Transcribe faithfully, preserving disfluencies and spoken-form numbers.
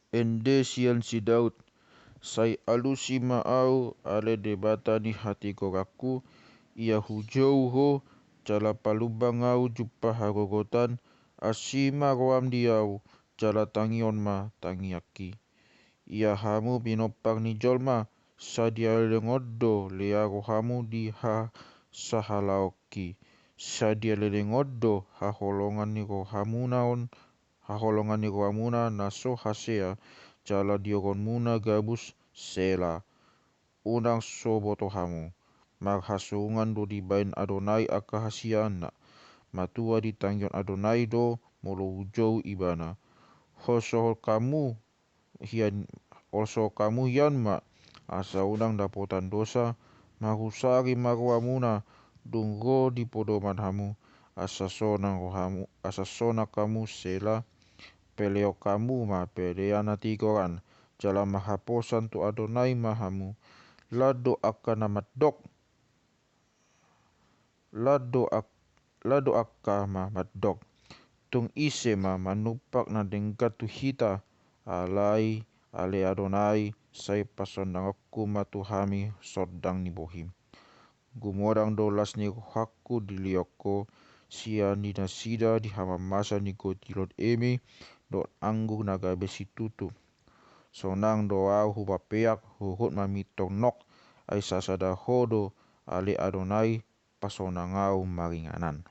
Ende sian si Daud. Sai alusi ma ahu, ale Debata ni hatigoranku, ia hujou Ho, jala palumbang ahu jumpa hagogotan. Asi ma roham di ahu, jala tangihon ma tangiangki. Ia hamu pinompar ni jolma, sadia leleng on do lea rohamu di hasahalaonki? Sadia leleng on do haholongan ni rohamuna on, haholongan ni rohamuna na so hasea, jala diogonmuna gabus? Sela. Unang so boto hamu, marhasurungan do dibahen Adonai angka hasiaanna. Matua ditangihon Adonai do molo hujou Ibana. Holsohon hamu hian, holsohon hamu hian ma, asa unang dapotan dosa. Marhusari ma rohamuna, dung ro di podoman hamu, asa sonang rohamu, asa sonang hamu. Sela. Pelehon hamu ma pelean na tigor an, jala marhaposan tu Adonai ma hamu. Lan do angka na mandok, lan do ang-, lan do angka na mandok: Tung ise ma manumpak na denggan tu hita? Alai, ale Adonai, sai pasondangonku ma tu hami sondang ni bohim. Gumodang do las ni rohangku dilehon Ho, sian di nasida di hamamasa ni gotilon eme dohot anggur na gabe situtu. Sonang do ahu hupapeak huhut mamintor nok, ai sasada Ho do, ale Adonai, pasonang ahu maringanan.